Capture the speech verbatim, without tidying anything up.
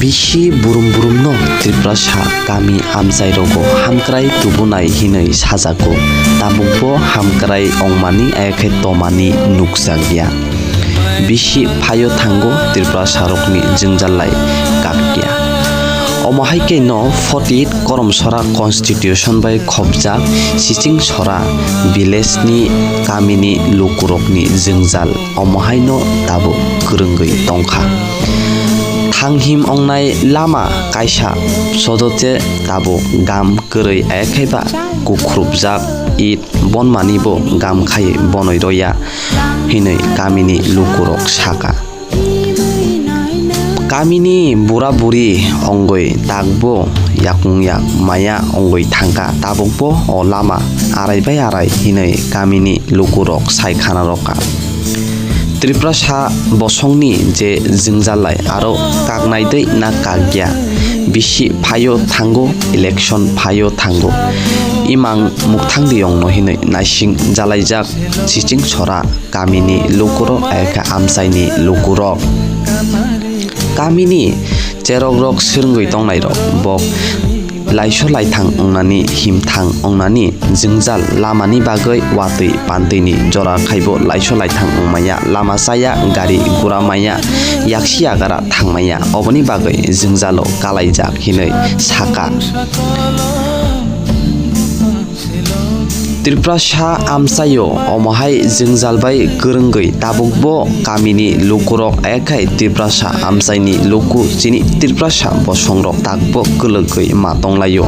Bisi burum burumno Tiprasa kami amchairogo hamkrai tubunai hinwi sajago. Tabukbo hamkrai ongmani ayakhe tomani nukjakya. Bisi phaio thango Tiprasarokni jwngjallai kakya. Omo hai khe no forty eight Koromsora Constitution bai khopjak Sichingsora village ni kamini lukurokni jwngjal omo haino tabuk kwrwngwi tongkha. Thanghim ongnai lama kaisa sodoche tabuk gam kwrwi ayakhaiba kukhrupjak it bonmanibo gam khai bonoi roya hinwi kamini lukurok saka. Kamini bura buri ongoi takbo yakung yak maya ongoi thangka, tabukbo o lama arai bai arai hinwi kamini lukurok sai khana rokha. Tiprasa bosongni je jwngjallai aro kaknai tei na kakya, bisi phaio thango, election phaio thango, imang mukthang riyongno hinwi naising jalaijak Sichingsora kamini lukurok ayakha amchaini lukurok. Kamini cherokrok swrwngwi tongnairok bok laiso laithang wngnani himthang wngnani jwngjal lamani bagwi watwi pantwini jora khaibo laiso laithang wngmaya, lama chaya, gari gura maya, yaksi yagara thangmaya, oboni bagwi jwngjalo kalaijak hinwi saka. Tiprasa amchaio omohai jwngjal bai kwrwngwi tabukbo kamini lukurok ayakhai Tiprasa amchaini luku chini Tiprasa bosongrok takbo kwlwgwi ma tonglaio.